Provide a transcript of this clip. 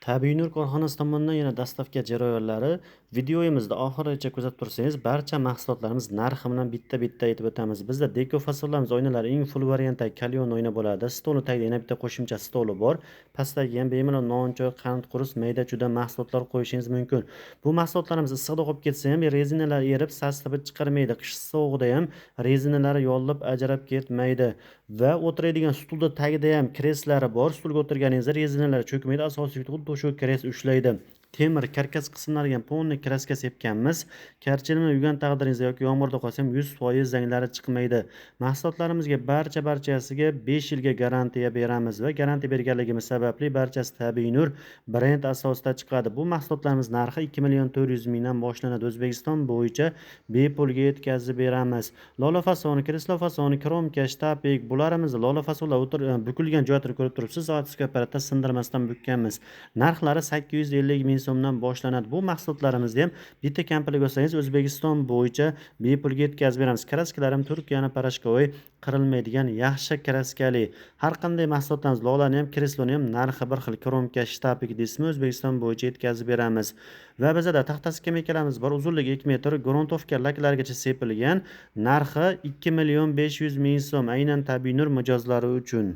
Tabiiy nur korxonasi tomonidan yana dastavka jarayonlari. Videoyimizda oxirigacha kuzatib tursangiz, barcha mahsulotlarimiz narxi bilan bitta-bitta aytib o'tamiz. Bizda deko fasonlarimiz oynalari eng full variantdagi kalyon oyna bo'ladi. Stoli tagida yana bitta qo'shimcha stoli bor. Pastdagi ham bemalol non, choy, qand, qurus, mayda chuda mahsulotlar qo'yishingiz mumkin. Bu mahsulotlarimiz issiqda qolib ketsa ham rezinalar erib, sasitib chiqarmaydi. Qish sovug'ida ham rezinalari yorilib ajrab ketmaydi. Va o'tiradigan stulda tagida ham kreslari bor. Stulga o'tirganingizda rezinalar cho'kmaydi. Asosiy xuddi shu kres ushlaydi. Temir karkas qismlariga ham polniy kraska sepganmiz. Karchilni yuvgan taqdiringizda yoki yomg'irda qolsa ham 100% zanglari chiqmaydi. Mahsulotlarimizga barcha-barchasiga 5 yilga garantiya beramiz va garantiya berganligimiz sababli barchasi tabiiy nur brend asosida chiqadi. Bu mahsulotlarimiz narxi 2 million 400 mingdan boshlanadi. O'zbekiston bo'yicha bepulga yetkazib beramiz. Lola fasoni, kreslo fasoni, kromka, shtapik bularimizni lola fasonlar bukilgan joyini ko'rib turibsiz. Заводской apparatda sindirmasdan bukkanmiz. Narxlari 850 ming so'mdan boshlanadi. Bu mahsulotlarimizni ham bitta komplekt olsangiz O'zbekiston bo'yicha bepulga yetkazib beramiz. Kraskalarim Turkiyani parashkovoy qirilmaydigan yaxshi kraskali. Har qanday mahsulotlarimiz lolani ham, kresloni ham narxi bir xil. Kromka, shtapik deysizmi, O'zbekiston bo'yicha yetkazib beramiz. Va bizda taxta skameykalarimiz bor. Uzunligi 2 metr, gruntovka laklargacha sepilgan. Narxi 2 million 500 ming so'm aynan tabiiy nur mijozlari uchun.